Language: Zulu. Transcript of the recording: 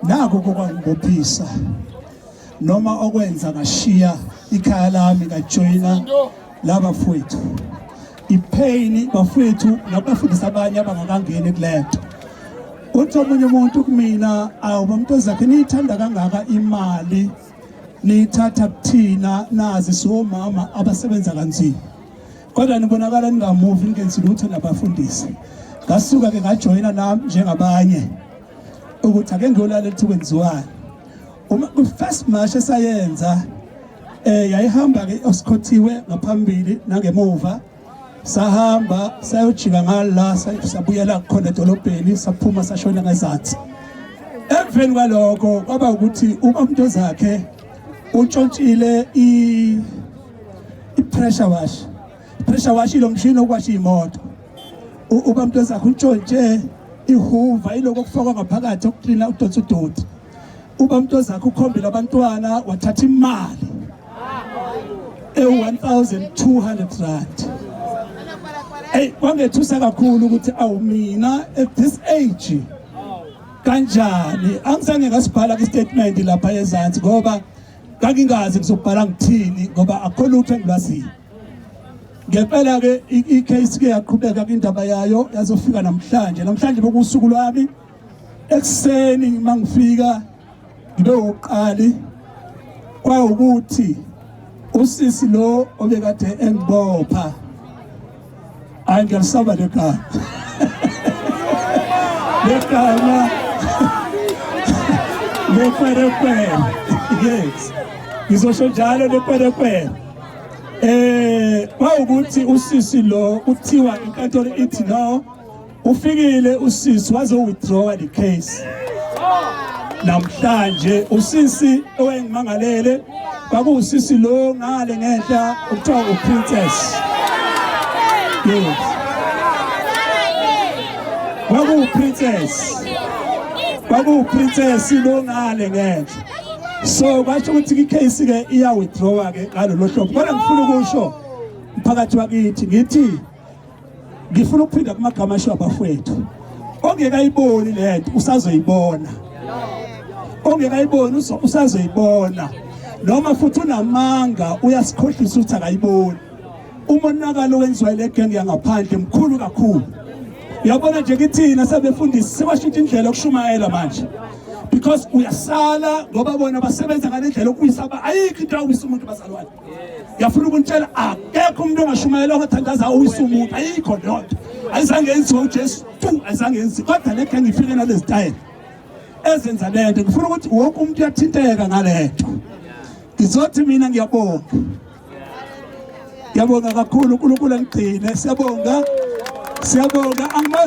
Nakho kokwangibophisa noma okwenza ngashiya ikhaya lami ngajoyina laba fowethu. Ipain bafowethu nabafundisi abanye abangakangeni kulento. Uthi omunye umuntu kumina, awu bamntozakhe, niyithanda kangaka imali, niyithatha kuthina, nazi siwomama abasebenza kanzima, kodwa nibonakala ningamuvi, ningenzi lutho nabafundisi. Ngasuka ke ngajoyina nami njengabanye ukuthi ake ngiyolala ukuthi kwenziwani. Uma ku-first march esayenza, yayihamba ke osikhothiwe ngaphambili nangemuva, sahamba sayojika ngala, sabuyela khona edolobheni, saphuma sashona ngezansi. Emveni kwalokho kwaba ukuthi uma umuntu zakhe untshontshile i-pressure wash, pressure wash ilo mshini okwasha imoto, uba umuntu zakhe untshontshe i-hoover, iloko okufakwa ngaphakathi okuklina, udonsa udoti. Uba umuntu zakhe ukhombile abantwana, wathatha imali ewu-1200 rand. Ey, kwangethusa kakhulu ukuthi awu, mina at this age kanjani? Angizange ngasibhala kwi-statement lapha ezansi ngoba ngangingazi ngizobhala ngithini, ngoba akukho lutho engilwaziyo ngempela. Ke i-case ke yaqhubeka kwindaba yayo yazofika namhlanje. Namhlanje bekusuku lwami ekuseni mangifika ngibe wokuqali, kwawukuthi usisi lo obekade engibopha, hayi, ngiyalisaba legama, legama lekwerekwere. Yes, ngizosho njalo, lekwerekwere. Kwawukuthi usisi lo kuthiwa inkantolo ithi no, ufikile usisi wazo withdraw the case namhlanje. Usisi owayengimangalele kwakuwusisi lo ngale ngenhla okuthiwa uPrincess. Yes, kwakuwuPrincess, kwakuwuPrincess lo ngale ngenhla. So kwasho ukuthi i-case ke iya withdraw ke ngalolo hlobo. Kodwa ngifuna ukusho mphakathi wakithi, ngithi ngifuna ukuphinda kumagama asho abafowethu, ongekayiboni lento usazoyibona, ongekayiboni usazoyibona, noma futhi unamanga, uyasikhohlisa ukuthi akayiboni. Umonakalo wenziwa ile genge yangaphandle mkhulu kakhulu. Uyabona nje kithina sebefundisi sekwashintsha indlela yokushumayela manje, because uyasala ngoba bona basebenza ngale ndlela yokuwisa. Ayikho into yawisa umuntu, bazalwane. Ngiyafuna ukunitshela, akekho umuntu ongashumayela, ongathandaza owisa umuntu. Ayikho leyo nto, ayizange yenziwe uJesu tu, ayizange yenziwe. Kodwa le genge ifike nalezi style ezenza le nto. Ngifuna ukuthi wonke umuntu uyathinteka ngale nto. Ngizothi mina ngiyabonga, ngiyabonga kakhulu. uNkulunkulu angigcine. Siyabonga, siyabonga. Angimazi.